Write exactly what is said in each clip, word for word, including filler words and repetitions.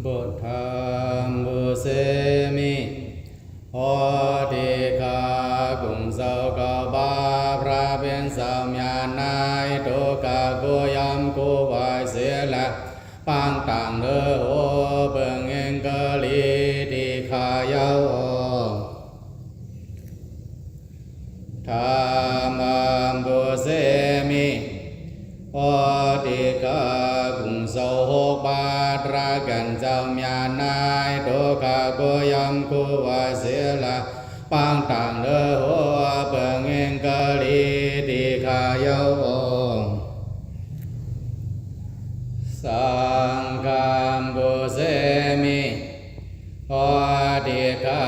Buddhaṃ pūjemi. โอติกะ กรุงเซาเก้าปา พระผู้เป็นเจ้ามีอานัย ทุกขะ ก็ย่อมคู่ไหวเสียแล้ว ปางต่างเด้อ โอเปิงเองกะลี ทีฆายะโอ Dhammaṃ pūjemi. โอติกะ กรุงเซาหกปา พระแก่นเจ้ามีอานัย ทุกขะ ก็ย่อมคู่ไหวเสียแล้ว ปางต่างเด้อ โอเปิงเองกะลี ทีฆายะโอ Saṅghaṃ pūjemi. โอติกะ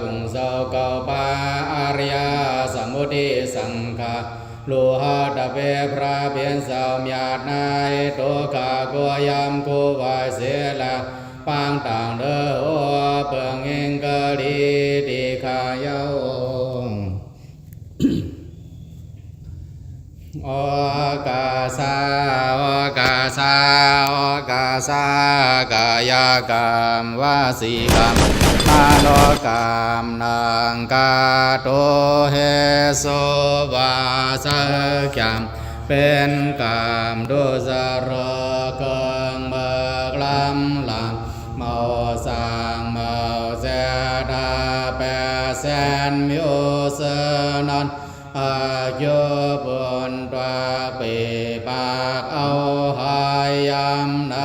กรุงเซาเก้าปา อริยสมุติสังฆา โลหะตะเป พระผู้เป็นเจ้ามีอานัย ทุกขะ ก็ย่อมคู่ไหวเสียแล้ว ปางต่างเด้อ โอเปิงเองกะลี ทีฆายะโอ Okāsa, okāsa, okāsa, kāyakaṃ vacīkaṃ manokammaṃ, kātuhesu vācākyaṃ เป็นกรรมทุจริต เครื่องเบิกล้ำลาม เมาสร้างเมาเจตนา แปดแสนมิวเสนน อายุบุญตวาปีปากเอาหายยามใน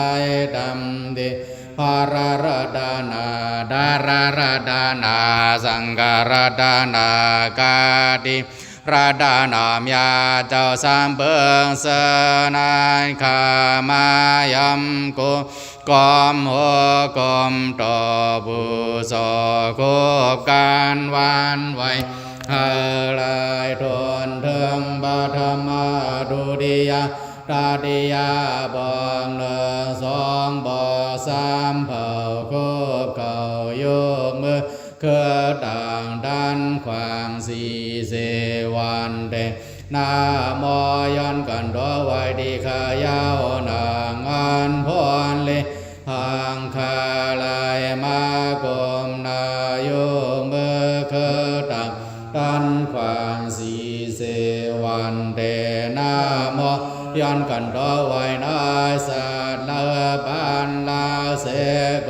ดำดี พระรัตนา ธรรมรัตนา สังฆรัตนา กาติรัตนามยาเจ้าสามเปิงเสนานขามายำกุ กอมโหกอมต่อผู้สอคบกันหวันไหว ให้ลายทนเทิงปฐมดุติยะตติยะบอกหนึ่งสองบอกสามเผ่าคบเข่ายกมือ คือต่างด้านขวางสีเสวันเต นะโมย้อนกันตัวไหวทีขายาวนางอันพ้นลิ หังคาลายมากุมนายกมือคือต่างด้านขวางสีเสวันเต นะโมย้อนกันตัวไหวนายสัตว์เลือปันลาเสก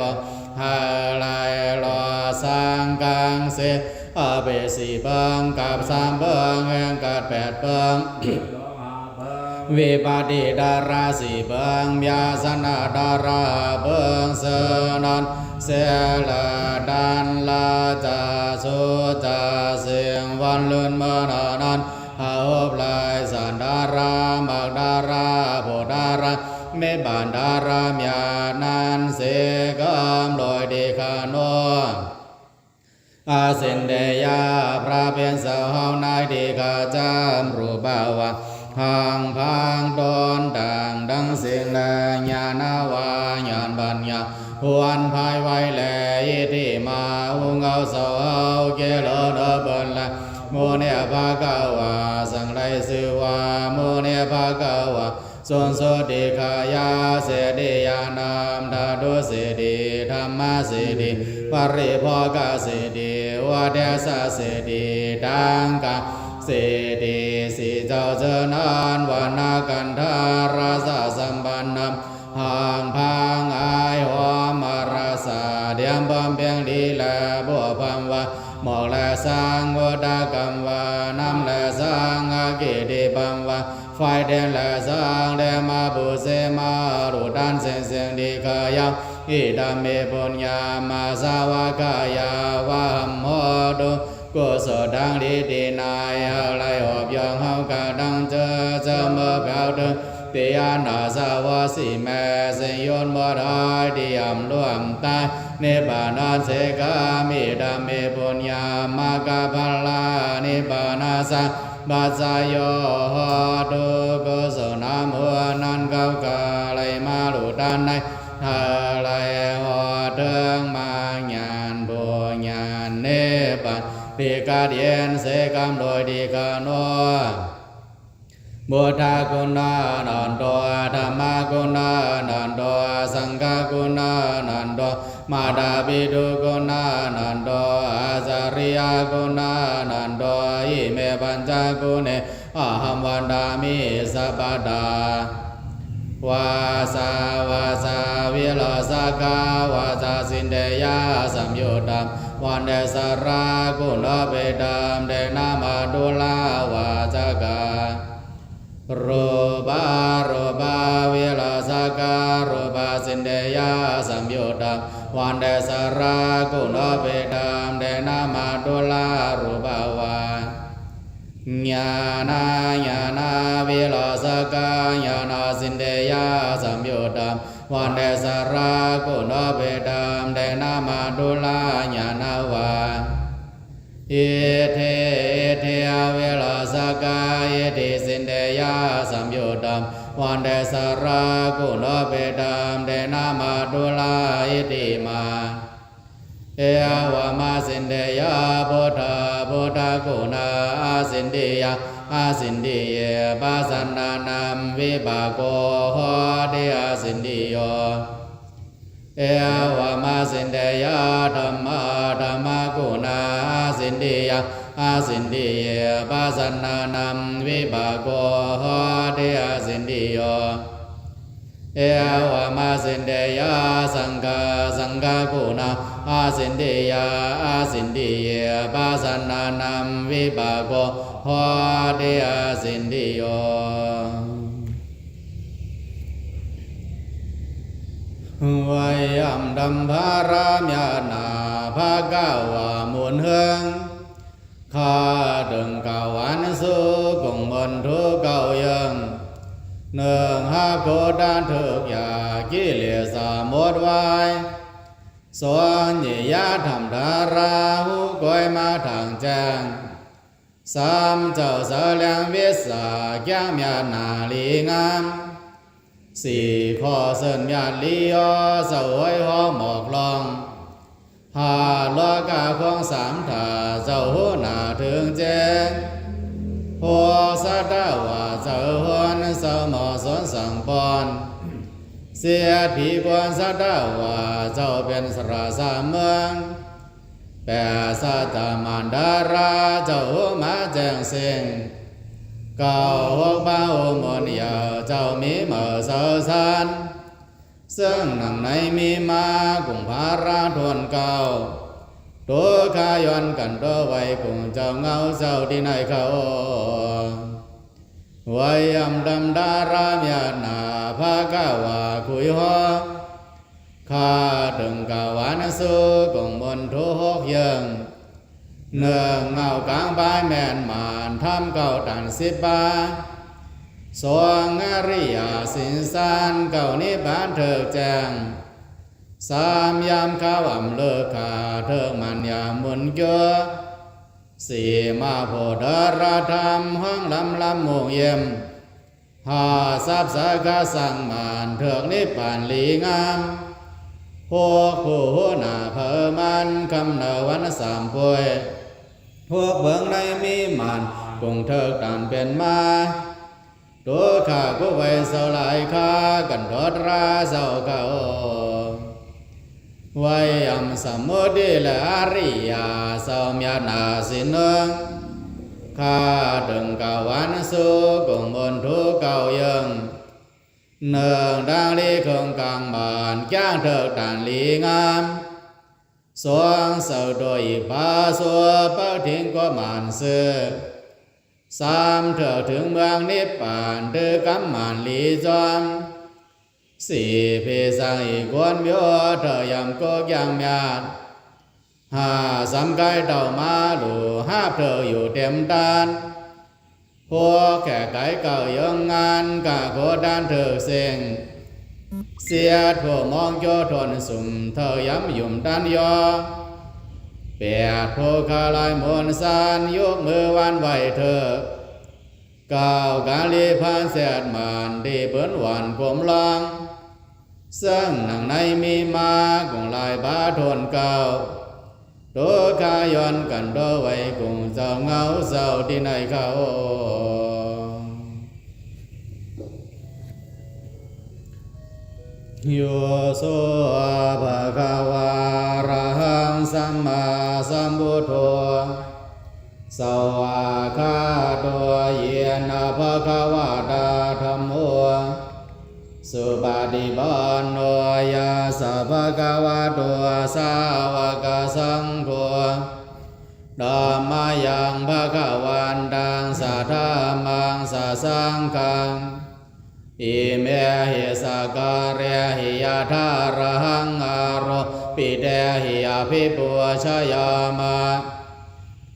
หาลายรอสร้างกลางเส อาเปสีเบิงกับสามเบิงแห่งกัดแปดเบิง วิปัตติดาราสีเบิง ยาสนะดาราเบิงเสนน เสลดันลาจาสุจาเสียงวันลุนเมื่อนั้น หาอุปลายสันดารามักดาราโพดารา นิบานดารามยานันเสกำโดยดีขานว อาสินเดยาพระเป็นเจ้าเฮาในทีขจามรูปาวา หังพังตนต่างดังสิ่งแลญาณวาญาณปัญญา หวนภายไว้แลอิทธิมา อุงเอาเสาเฮาเกลอเนอเปินแล มุเนภะกวา สังไรชื่อว่า มุเนภะกวา สุนสุติขายาเศรษฐียานามธาตุเศรษฐี ธรรมเศรษฐี ปริโภคเศรษฐี วัฏฏะเศรษฐี ตังกะเศรษฐี สี่เจ้าเจอนั้น วันกันทารสสัมปันนำ หางพางอายหอมอรสา เตรียมพร้อมเพียงดีและบวพรรมว่า หมอกและสางอุตกรรมว่า น้ำและสางอกิติพรรมว่า ไฟเด่นและสางแดดมาปุเสมารุตันเสียงเสียงดีขายาว อิดามิปุญญามาสาวกายาวะหัมโหตุ กุศลดังดีที่นายหากไล่หอบยองเฮากะดังเจอเจอเมื่อแผวเถิง ติยานาสาวสีแม่สิยนบ่ได้เตรียมร่วมตาย นิพพานัสเสกามิดามิปุญญามากาพลานิพพานาสาปัจจโยโหตุ กุศลน้ำหัวนั้นเขากาไหลมาหลุดด้านใน หากไล่หอดเถิงมากญาณผู้ญาณนิพพาน ปิกัดเย็นเสกำโดยดีขานว Buddhaguṇānando, dhammaguṇānando, saṅghaguṇānando, mātāpituguṇānando, ācariyāguṇānando, ime pañcaguṇe ahaṃ vandāmi sabbadā. Vāsāvāsā vīrasakkhā vāsāsīndeyyasamyuttam, vandesārāguṇūpetam te nāma tūlā vācakā. Rūpā rūpā vīrasakkā rūpasīndeyyasamyuttam, vandesārāguṇūpetam te nāma tūlā rūpavā. Ñāṇā ñāṇā vīrasakkā ñāṇasīndeyyasamyuttam, vandesārāguṇūpetam te nāma tūlā ñāṇavā. Iddhī iddhī vīrasakkā iddhisīndeyyasamyuttam, vandesārāguṇūpetam te nāma tūlā iddhimā. Evamāsīndeyya buddhā buddhaguṇā āsīndiyā āsīndiyī pasannānaṃ vipāko hoti āsīndiyo. Evamāsīndeyya dhammā dhammaguṇā āsīndiyā āsīndiyī pasannānaṃ vipāko hoti āsīndiyo. Evamāsīndeyya saṅghā saṅghaguṇā āsīndiyā āsīndiyī pasannānaṃ vipāko hoti āsīndiyo. Vayam dhammāramyana bhagavā หมุนเหิง ข้าเถิงเก้าวันสู่กรุงมณฑุเก้าเยื้อง เนื่องหากโกดันทุกข์ยากกิเลสหมดวาย สวงนิยาธรรมดาราหูกวยมาทางแจ้ง สามเจ้าเสลียงวิสาแก้งเมียนาลีงาม สี่ข้อเสิญญาลียอเจ้าห้อยหอหมอกลอง ห้าโลกาของสามถ้าเจ้าหัวหน้าถึงเจง หกสัตวาเจ้าหนเจ้าหมอสนสังปอน เสียดผีกวนสัตวาเจ้าเป็นสราสาเมือง แปดสัตมารดาราเจ้ามาแจ้งเสียง เก้าหกพระอุมนยาเจ้ามีเหมาเสาสาร ซึ่งหนังในมีมากุงพาราทวนเก้า ตัวข้าย้อนกันตัวไว้กุงเจ้าเหงาเจ้าที่ไหนเขา Vayam dhammāramyana bhagavā คุยฮอ ข้าเถิงเก้าวันสู่กรุงมณฑุหกเยื้อง เนื่องเหงากลางปายแม่นมานทำเก้าตันสิบปา สวงอริยสินสารเก้านิพพานเถิกแจ้ง สามยามข้าวอ่ำเลิกข้าเถิงมันยามหมุนเกือ สี่มาโพธารธรรมห้องลำลำมุงเยี่ยม ห้าทรัพย์สาขาสังมานเถิกนิพพานหลีงาม หกผู้หัวหน้าเผ่ามันคำเนอวันสามป่วย หกเบิงในมีมานกุงเถิกตานเป็นมา ตัวข้ากู้ไว้เจ้าหลายข้ากันทอดราเจ้าเขา Vayam สมุติและอริยาเจ้าเมียนาสินเนือง ข้าเถิงเก้าวันสู่กรุงมณฑุเก้าเยื้อง เนื่องดังลีเคิงกลางมานจ้างเถิกตานหลีงาม สวงเสาโดยอีกพาสัวเปิกทิ้งก็มานเสือ สามเถิกถึงเมืองนิพพานถือกำมานหลีจอม สี่พีสังอีกวนโยเถิกยำกกยำยาด ห้าสำกายเต่ามาหลูหาบเถิกอยู่เต็มตาน หกแก่ไก่เก่าเยื้องงานกะโคดานเถิกเซ็ง เสียดผู้มองโจทนสุมเถิกย้ำหยุ่มด้านยอ แปดผู้ขาลายมนต์สารยกมือวานไหวเถิก เก้ากาลีพานแสดมานที่เปิ้นหวานกลมลอง ซึ่งหนังในมีมากุงลายบาทนเก้า ตัวข้าย้อนกันตัวไว้กุงเจ้าเหงาเจ้าที่ไหนเขา Yo so bhagavā arahaṃ sammāsambuddho, svākkhāto yena bhagavatā dhammo, supaṭipanno yassa bhagavato sāvakasaṅgho, tammayaṃ bhagavantaṃ sadhammaṃ sasaṅghaṃ, imehi sakkārehi yathārahaṃ āropitehi abhipūjayāma.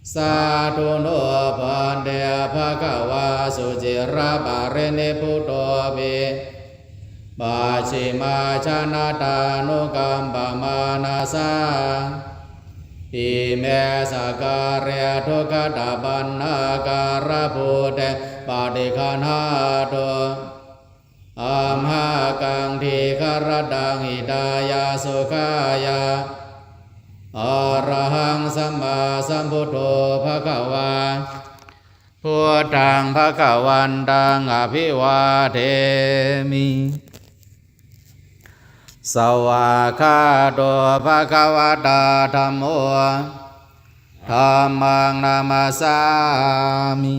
Sādhu no bhante bhagavā suciraparinibbutopi, pacchimājanatānukampamānasā, ime sakkāre duggatapaṇṇākārabhūte paṭiggaṇhātu, amhākaṃ dīgharattaṃ hitāya sukhāya. Arahaṃ sammāsambuddho bhagavā, buddhaṃ bhagavantaṃ abhivādemi. Svākkhāto bhagavatā dhammo, dhammaṃ namassāmi.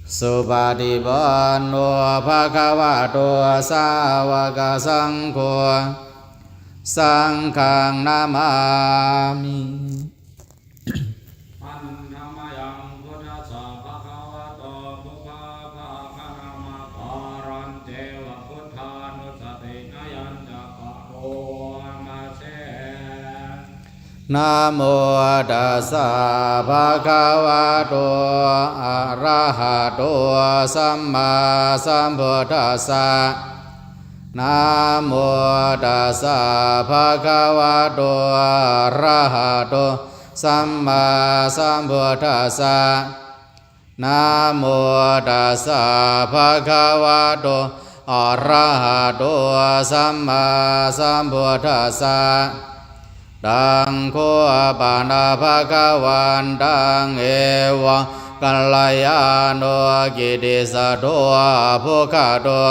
Supaṭipanno bhagavato sāvakasaṅgho, saṅghaṃ namāmi. Handa mayaṃ buddhassa bhagavato pubbabhāganamakārañceva buddhānussatinayañca karoma se. Namo tassa bhagavato arahato sammāsambuddhassa. Namo tassa bhagavato arahato sammāsambuddhassa. Namo tassa bhagavato arahato sammāsambuddhassa. Taṃ kho pana bhagavantaṃ evaṃ kalyāṇo kittisaddo abbhuggato.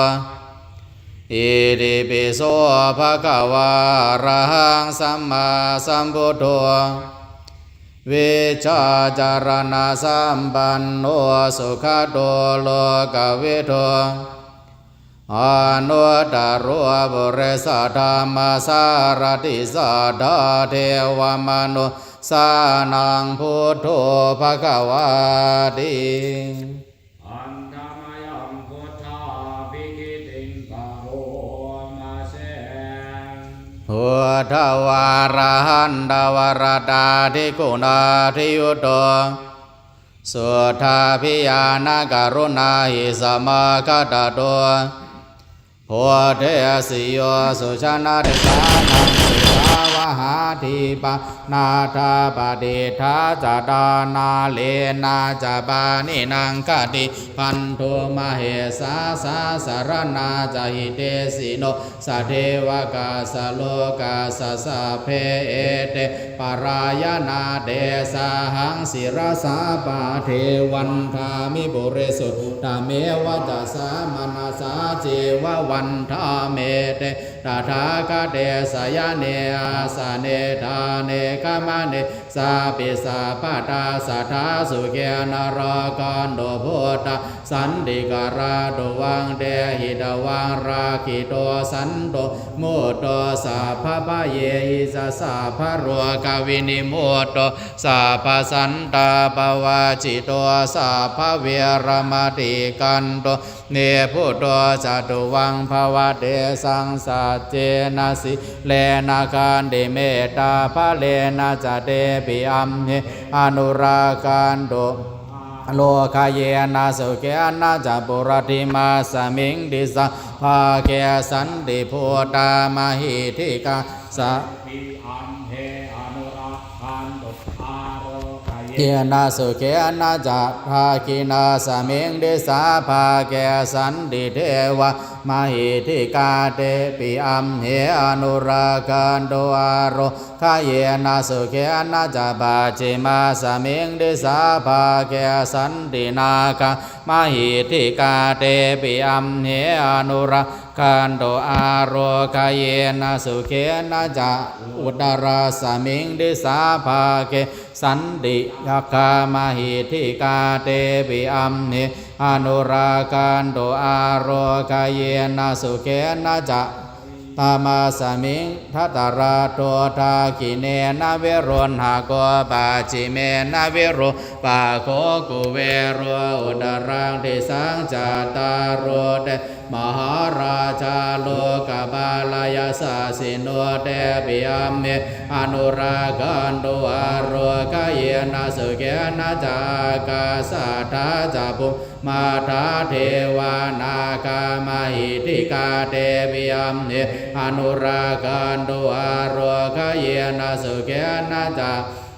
Itipi so bhagavā arahaṃ sammāsambuddho, vijjācaraṇasampanno sugato lokavidū, anuttaro purisadammasārathi satthā devamanussānaṃ buddho bhagavāti. Handa mayaṃ buddhābhigītiṃ karoma se. Buddhavārahantavaratādiguṇādiyutto, suddhābhiñāṇakaruṇāhi samāgatatto, bodhesi yo sujanatesānaṃ sudāvahādīpamanāthapaṭiṭṭhā ca tāṇā lena ca pāṇinaṃ khanti bandhumahesā sāsaraṇā ca hitesino ca devakā ca lokā ca sabbe ete parāyanā, tesāhaṃ sirasā pāde vandāmi purisuttame vacasā manasā ceva vandāmete tathāgate sayane āsane ṭhāne gamane cāpi sabbadā sadā sukhena rakkhantu buddhā santikarā tuvaṃ tehidvaṃ rakkhito santo mutto sabbabhayehi ca sabbarogavinimutto sabbasantāpavajjito sabbaveramatikkanto nibbuto ca tuvaṃ bhava tesaṃ saccena sīlena khantimettā balena ca tepi amhe anurakkhantu ārogyena sukhena ca buddhimāsmiṃ disā bhāge santi buddhā mahiddhikā sabbe amhe anurakkhantu ārogyena sukhena ca dakkhiṇāsmiṃ disā bhāge santi devā mahiddhikā tepi amhe anurakkhantu ārogyena sukhena ca pacchimāsmiṃ disā bhāge santi nāgā mahiddhikā tepi amhe anurakkhantu rakkhantu ārogayena sukhena ca. Uttarasmiṃ disābhāge santi yakkha mahiddhikā tepi amhe anurakkhantu ārogayena sukhena ca. Uttamasmiṃ dhataraṭṭho dakkhiṇena viruḷhako pacchimena virūpakkho kuvero uttaraṃ disaṃ. Cattāro te mahārājā lokapālā yasassino tepi amhe anurakkhantu ārogayena sukhena ca. Ākāsaṭṭhā ca bhummaṭṭhā devā nāgā mahiddhikā tepi amhe anurakkhantu ārogayena sukhena ca.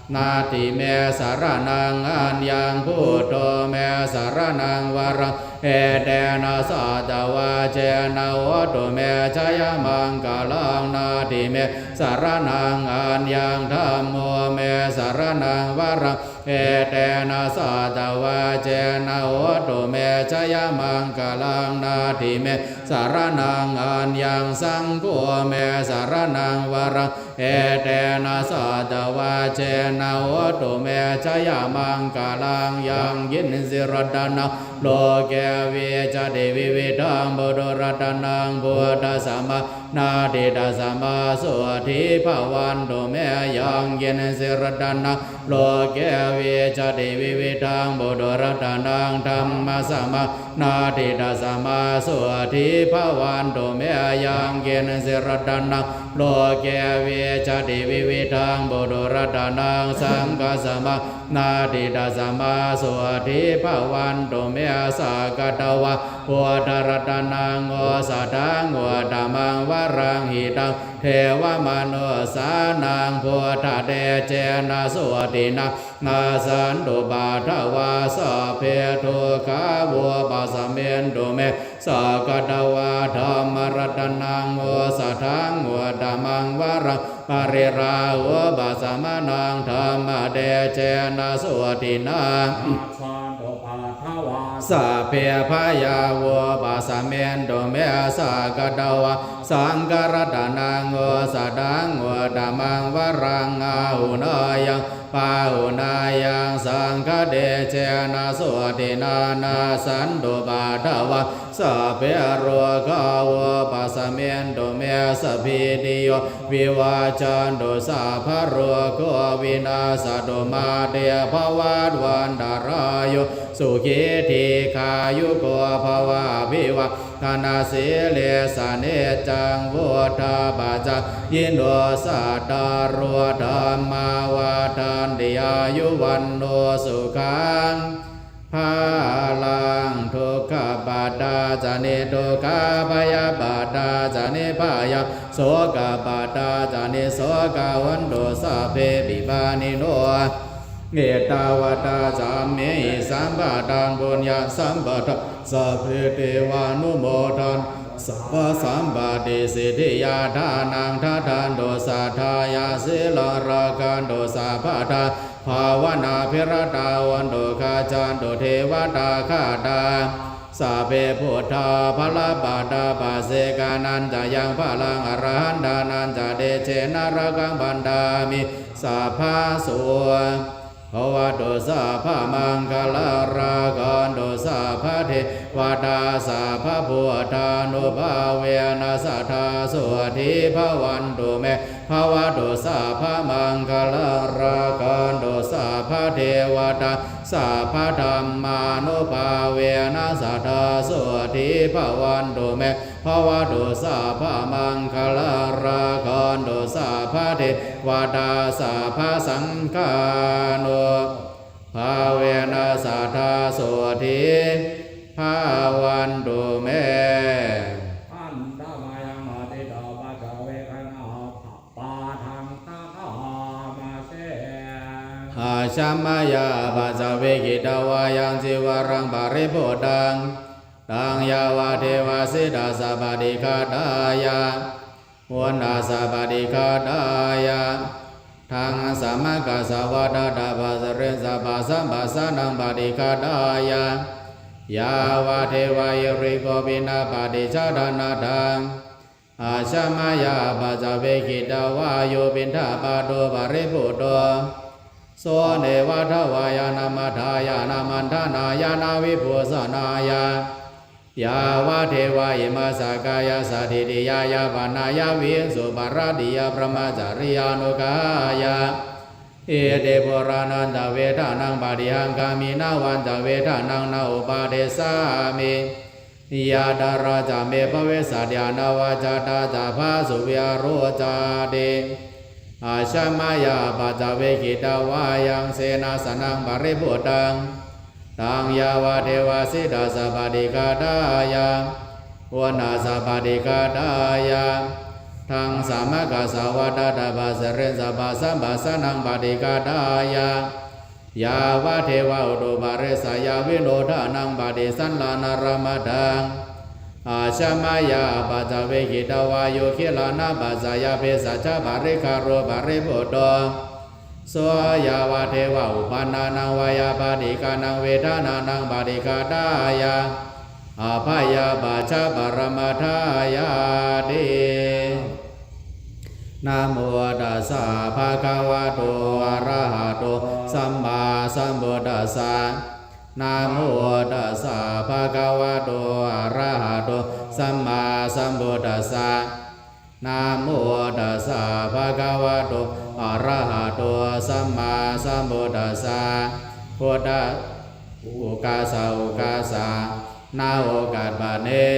Natthi me saraṇaṃ aññaṃ, buddho me saraṇaṃ varaṃ, etena saccavajjena hotu me jayamaṅgalaṃ. Natthi me saraṇaṃ aññaṃ, dhammo me saraṇaṃ varaṃ, etena saccavajjena hotu me jayamaṅgalaṃ. Natthi me saraṇaṃ aññaṃ, saṅgho me saraṇaṃ varaṃ, etena saccavajjena hotu me jayamaṅgalaṃ. Yaṅkiñci ratanaṃ loke vijjati vividhaṃ puthu, ratanaṃ buddhasamaṃ natthi, tasmā sotthī bhavantu me. Yaṅkiñci ratanaṃ loke vijjati vividhaṃ puthu, ratanaṃ dhammasamaṃ natthi, tasmā sotthī bhavantu me. Yaṅkiñci ratanaṃ loke vijjati vividhaṃ puthu, ratanaṃ saṅghasamaṃ natthi, tasmā sotthī bhavantu me. Sakkatvā buddharatanaṃ osathaṃ uttamaṃ varaṃ, hitaṃ devamanussānaṃ buddhatejena sotthinā, nassantupaddavā sabbe dukkhā vūpasamentu me. Sakkatvā dhammaratanaṃ osathaṃ uttamaṃ varaṃ, pariḷāhūpasamanaṃ dhammatejena sotthinā, nassantupaddavā sabbe bhayā vūpasamentu me. Sakkatvā saṅgharatanaṃ osathaṃ uttamaṃ varaṃ, āhuneyyaṃ pāhuneyyaṃ saṅghatejena sotthinā, nassantupaddavā sabbe rogā vūpasamentu me. Sabbītiyo vivajjantu, sabbarogo vinassatu, mā te bhavatvantarāyo, sukhī dīghāyuko bhava. Abhivādanasīlissa niccaṃ vuḍḍhāpacāyino, cattāro dhammā vaḍḍhanti, āyu vaṇṇo sukhaṃ balaṃ. Dukkhappattā ca niddukkhā, bhayappattā ca nibbhayā, sokappattā ca nissokā, hontu sabbepi pāṇino. Ettāvatā ca amhehi sambhataṃ puññasampadaṃ, sabbe devānumodantu sabbasampattisiddhiyā. Dānaṃ dadantu saddhāya, sīlaṃ rakkhantu sabbadā, bhāvanābhiratā hontu, gacchantu devatāgatā. Sabbe buddhā balappattā, paccekānañca yaṃ balaṃ, arahantānañca tejena, rakkhaṃ bandhāmi sabbaso. Bhavatu sabbamaṅgalaṃ, rakkhantu sabbadevatā, sabbabuddhānubhāvena, sadā sotthī bhavantu me. Bhavatu sabbamaṅgalaṃ, rakkhantu sabbadevatā, sabbadhammānubhāvena, sadā sotthī bhavantu me. Bhavatu sabbamaṅgalaṃ, rakkhantu sabbadevatā, sabbasaṅghānubhāvena, sadā sotthī bhavantu me. Handa mayaṃ ācikkhamapaṭivikkhitvā yaṃ cīvaraṃ paribhuttaṃ, taṃ yāvadeva sītassa paṭighātāya, uṇhassa paṭighātāya, ḍaṃsamakasavātātapasiriṃsapasamphassānaṃ paṭighātāya, Yāvadeva hirikopinapaṭicchādanatthaṃ, ajja mayā apaccavekkhitvā yo piṇḍapāto paribhutto, so neva davāya na madāya na maṇḍanāya na vibhūsanāya. Yāvadeva imassa kāyassa ṭhitiyā yāpanāya vihiṃsuparatiyā brahmacariyānuggahāya, iti purāṇañca vedanaṃ paṭihaṅkhāmi navañca vedanaṃ na uppādessāmi, yātrā ca me bhavissati anavajjatā ca phāsuvihāro cāti. Ajja mayā apaccavekkhitvā yaṃ senāsanaṃ paribhuttaṃ, taṃ yāvadeva sītassa paṭighātāya, uṇhassa paṭighātāya, ḍaṃsamakasavātātapasiriṃsapasamphassānaṃ paṭighātāya, yāvadeva utuparissayavinodānaṃ paṭisallānārāmatthaṃ, ajja mayā apaccavekkhitvā yo gilānapaccayabhisajjaparikkhāro paribhutto, so yāvadeva uppannānaṃ vayābādhikānaṃ vedanānaṃ paṭighātāya, abhayapajjhaparamatāyāti. Namo tassa bhagavato arahato sammāsambuddhassa. Namo tassa bhagavato arahato sammāsambuddhassa. Namo tassa bhagavato arahato sammāsambuddhassa. Buddha ukāsa ukāsa ณ โอกาสบัดนี้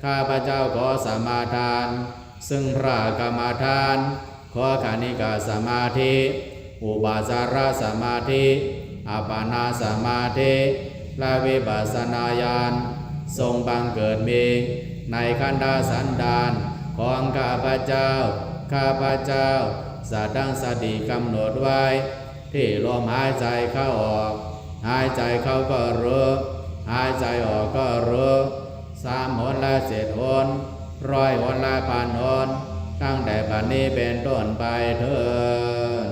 ข้าพเจ้าขอสมาทาน ซึ่งพระกรรมฐาน ขอขณิกสมาธิ อุปจารสมาธิ อัปปนาสมาธิ และวิปัสสนาญาณ ทรงบังเกิดมี ในขันธสันดาน ของข้าพเจ้า ข้าพเจ้า จะตั้งสติกำหนดไว้ ที่ลมหายใจเข้าออก หายใจเข้าก็รู้ หายใจออกก็รู้ สามหนและเจ็ดหน ร้อยหนและพันหน ตั้งแต่บัดนี้เป็นต้นไปเทอญ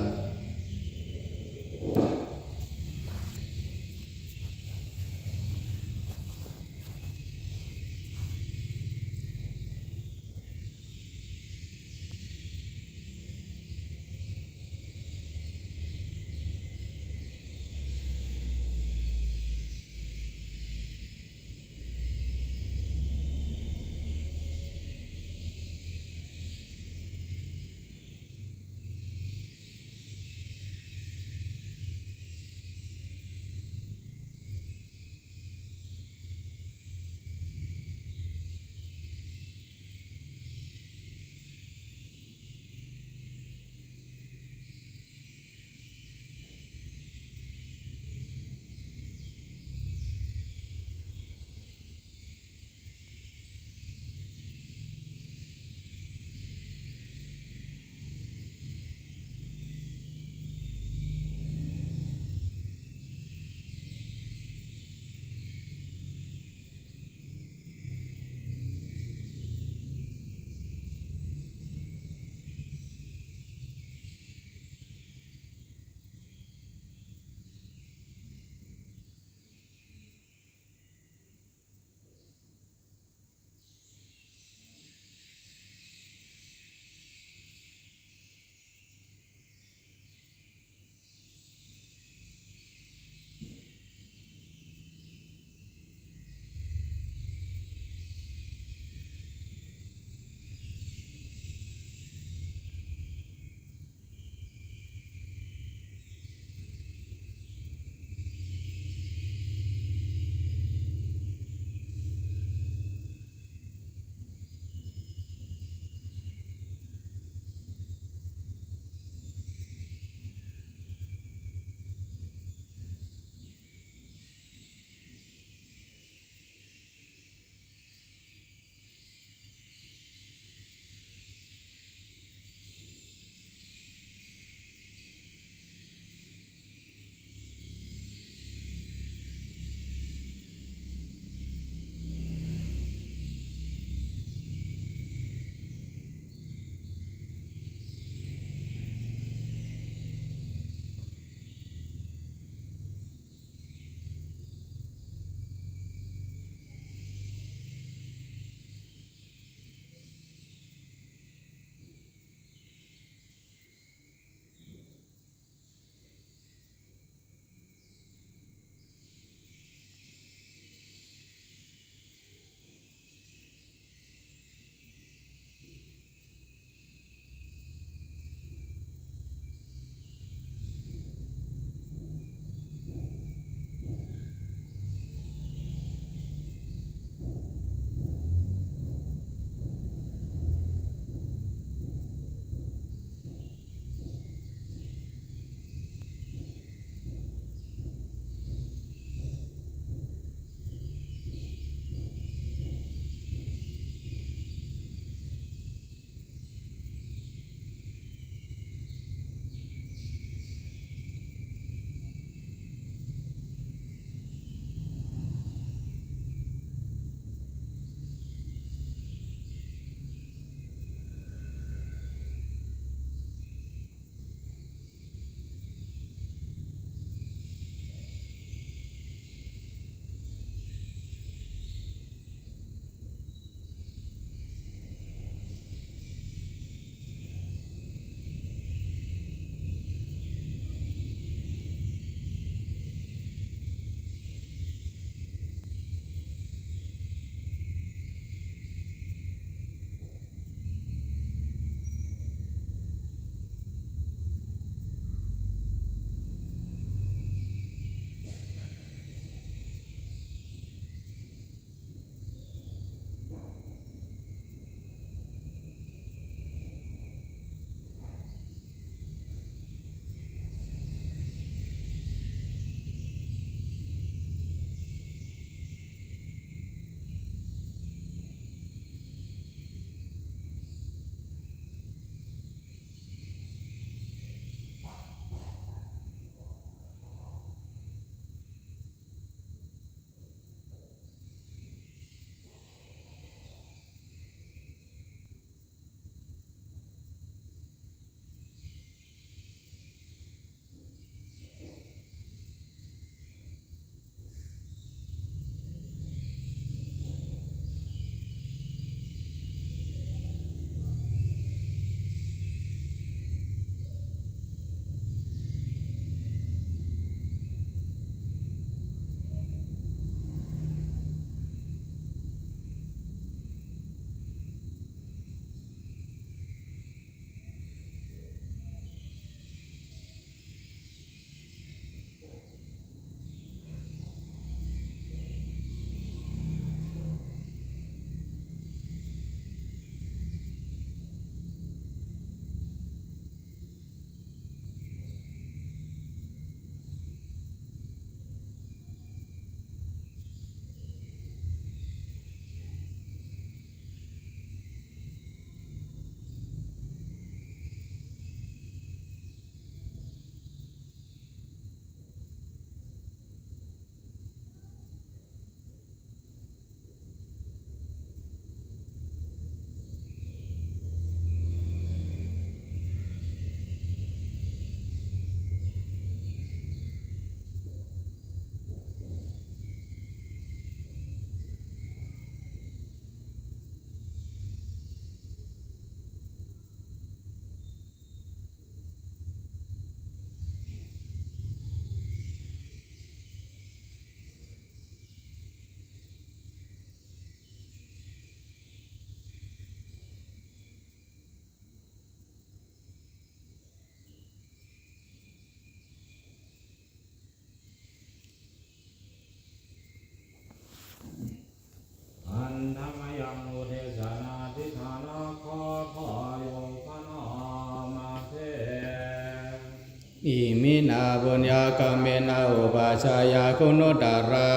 puññakammena upajjhāyā guṇuttarā,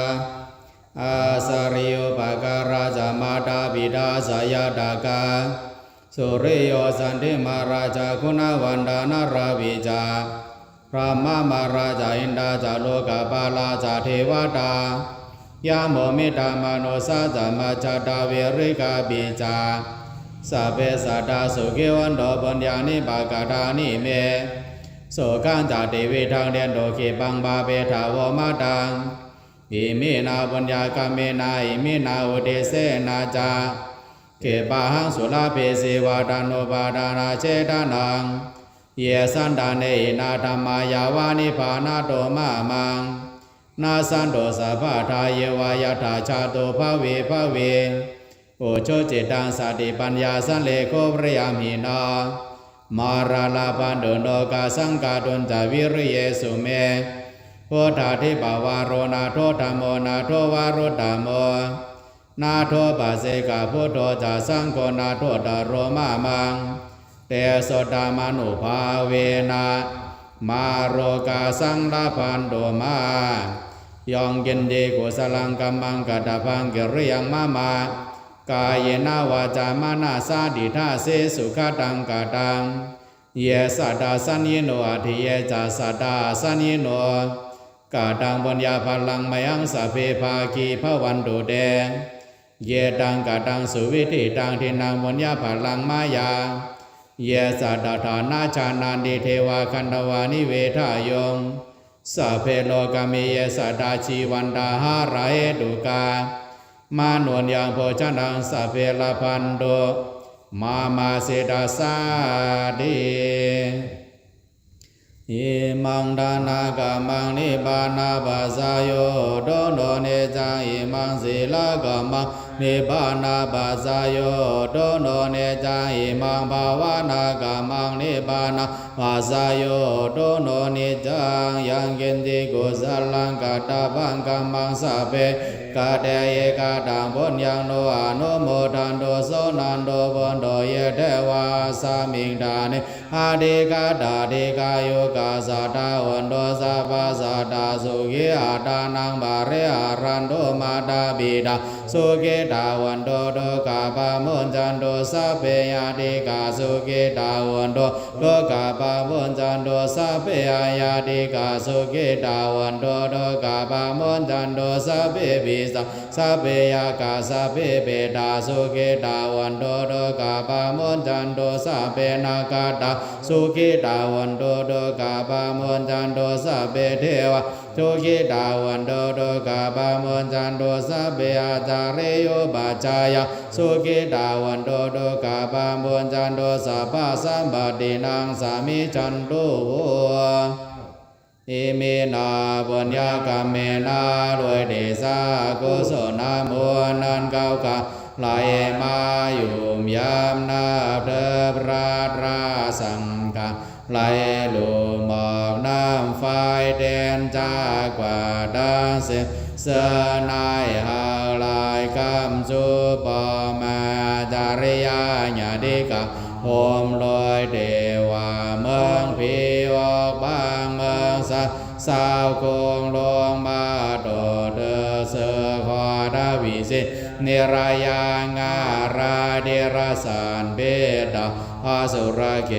ācariyūpakārā ca mātā pitā ca ñātakā, suriyo candimā rājā guṇavantā narāpi ca, brahmamārā ca indā ca lokapālā ca devatā, yamo mittā manussā ca majjhattā verikāpi ca, sabbe sattā sukhī hontu puññāni pakatāni me, sukhañca tividhaṃ dentu khippaṃ pāpetha vomataṃ, iminā puññakammena iminā uddisena ca, khippāhaṃ sulabhe ceva taṇhupādānachedanaṃ, ye santāne hīnā dhammā yāva nibbānato mamaṃ, nassantu sabbadā yeva yattha jāto bhave bhave, ujucittaṃ satipaññā sallekho viriyamhinā, mārā labhantu nokāsaṃ kātuñca viriyesu me, buddhādhipavaro nātho dhammo nātho varuttamo, nātho paccekabuddho ca saṅgho nāthottaro mamaṃ, tesottamānubhāvena mārokāsaṃ labhantu mā. Yaṅkiñci kusalaṃ kammaṃ katabbaṃ kiriyaṃ mama, kāyena vācā manasā diṭṭhā se sugataṃ kataṃ, ye sattā saññino atthi ye ca sattā asaññino, kataṃ puññaphalaṃ mayhaṃ sabbe bhāgī bhavantu te, ye taṃ kataṃ suviṭṭhitaṃ diṭṭhaṃ puññaphalaṃ mayā, ye sattā ṭhānaṃ jānanti devā gandhabbā nivedāyuṃ, sabbe lokāmi ye sattā jīvantā harahetukā, mānussaṃ bhojanaṃ sabbe labhantu mama sitasāti. Imaṃ dānakammaṃ nibbānapaccayo hotu no niccaṃ, imaṃ sīlakammaṃ nibbānapaccayo hotu no niccaṃ, imaṃ bhāvanākammaṃ nibbānapaccayo hotu no niccaṃ. Yaṅkiñci kusalaṃ katabbaṃ kammaṃ sabbe kate ekadaṃ puññaṃ no anumodantu suṇantu bhonto ye devā asmiṃ ṭhāne adhigatā dīghāyukā sadā hontu sabbasadā sukhī attānaṃ pariharantu. Mātā pitā sukhitā hontu dukkhā pamuñcantu, sabbe ñātikā sukhitā hontu dukkhā pamuñcantu, sabbe aññātikā sukhitā hontu dukkhā pamuñcantu, sabbe pisā sabbe yakkhā sabbe petā sukhitā hontu dukkhā pamuñcantu, sabbe nakkhattā sukhitā hontu dukkhā pamuñcantu, sabbe devā sukhitā hontu dukkhā pamuñcantu, sabbe ācariyupajjhāyā sukhitā hontu dukkhā pamuñcantu, sabbasampattināṃ samijjhantu vo. Iminā puññakammena ด้วยเดชะกุศลบุญ อันเก่าข้าไหลมาหยุมยามนับถือพระราชสังฆา ไหลลุ่มออกน้ำฝายเด่นจากกว่าทั้งสิ้น เสื้อในหากหลายกำชู พ่อแม่อาจาริยาญาติกา โหมโดยเทวาเมืองผีออกบางเมืองสัตว์ สาวโคงลงมาโตเธอเสือขอทวิสิทธิ์ นิรยางอาราธิรสารพิษตา อสุรเก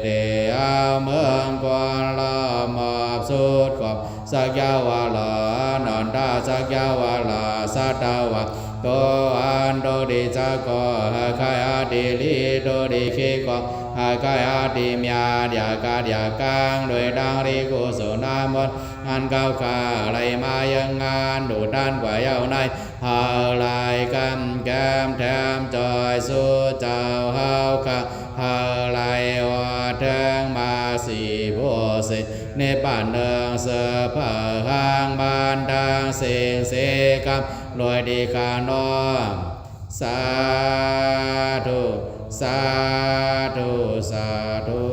เตเอาเมืองกวนล้อมหมอบสุดขอบ สักยาวาลา อนันทสักยาวาลา สัตวะ โตอันโตดิจักขอหาใครอาทิลีโตดิขีขอหาใครอาทิเมียดยากาดยากาง ด้วยดังริกุศลนามน อันเก่าข้าไหลมายังงานดุดันกว่าเย้าใน หากไหลกำแก้มแถมจอยสู่เจ้าเฮาข้า หากไหลออดแทงมากสีโพธิ์สี นิพพานเนืองเสือเผ่าหางมารดังสิงสีกำรวยดีข้าน้อม สาธุ สาธุ สาธุ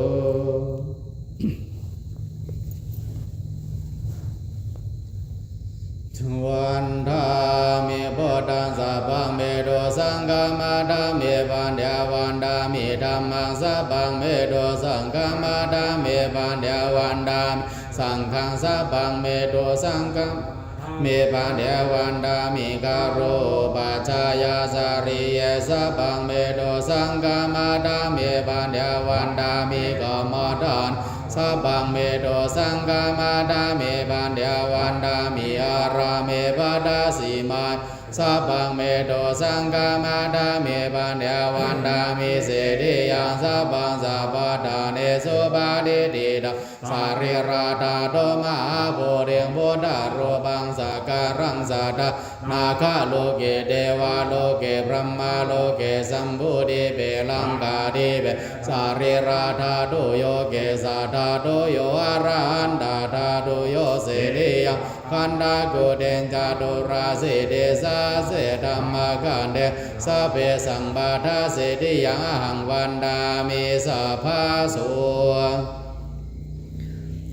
Vandāmi buddhaṃ sabbaṃ me dosaṃ khamatha me paññā, vandāmi dhammaṃ sabbaṃ me dosaṃ khamatha me paññā, vandāmi saṅghaṃ sabbaṃ me dosaṃ khamatha me bhante vandāmi. Garo upajjhāyācariye sabbaṃ me dosaṃ khamatha me bhante vandāmi. Kammadānaṃ sabbaṃ me dosaṃ khamatha me bhante vandāmi. Ārāme bhāsissāmāye sabbaṃ me dosaṃ khamatha me bhante vandāmi. Siriyaṃ sabbaṃ sabbaṭṭhānesu patiṭṭhitaṃ sharīradhātu mahābodhiṃ buddharūpaṃ sakalaṃ sadā nāgaloke devaloke brahmaloke jambudīpe laṅkādīpe sharīradhātuyo kesādhātuyo arahantātūyo siriyaṃ gandhagutthe caturāsītisahassadhammakkhandhe sabbesaṃ paṭṭhāsītiyaṃ ahaṃ vandāmi sabbaso.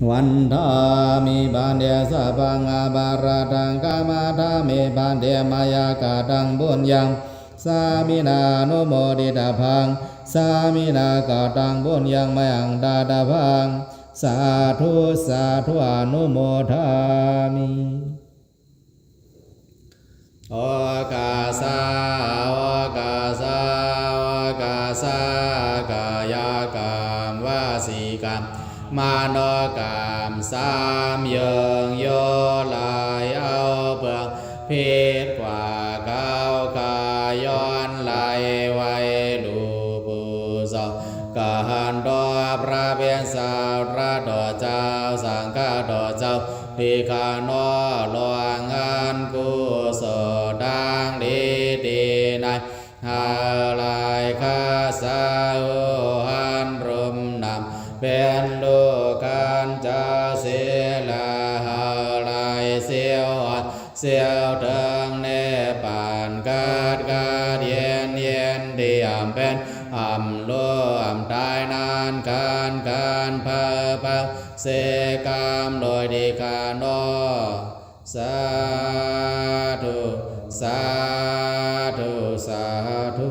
Vandāmi bhante sabbaṃ aparādhaṃ khamatha me bhante mayā kataṃ puññaṃ sāminā anumoditabbaṃ sāminā kataṃ puññaṃ mayhaṃ dātabbaṃ. Sādhu sādhu anumodāmi. Okāsa okāsa okāsa kāyakaṃ vacīkaṃ manokaṃ สาม เยิงโยลายเอาเปลืองพิษกว่าเก่า ขย้อนลายไว้หลูปู่สอง กหันโตพระเป็นเจ้า พระโดษเจ้า สังฆโดษเจ้า ที่ข้าน้อล่วงอันกุศลดังนี้ดีใน หาลายข้าสาวหันรุมนำเป็นลูกขันเจ้าเสลาหาลายเสียวอ่อนเสียวเถิงเนปานกัดกัดเย็นเย็นที่อ่ำเป็นอ่ำรู้อ่ำตายนานขันขันเผาเผาเสกรรมโดยดีข้าน้อ สาธุ สาธุ สาธุ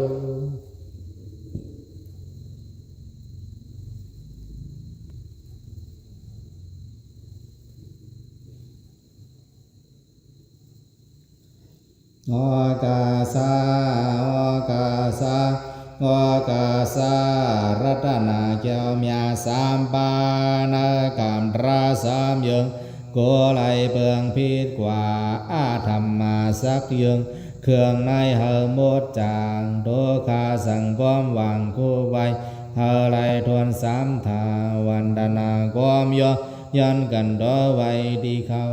โอกาสา โอกาสา โอกาสา รัตนาแก้วเมียสามปานะกำตราสามเยิง โกไลเปิงผิดกว่าอาธรรมาสักเยิง เครื่องในเฮาหมดจาง โตคาสังความหวังคู่ไว้ เฮาไลทวนสามทา วันดนาความยอยันกันต่อไว้ที่เขา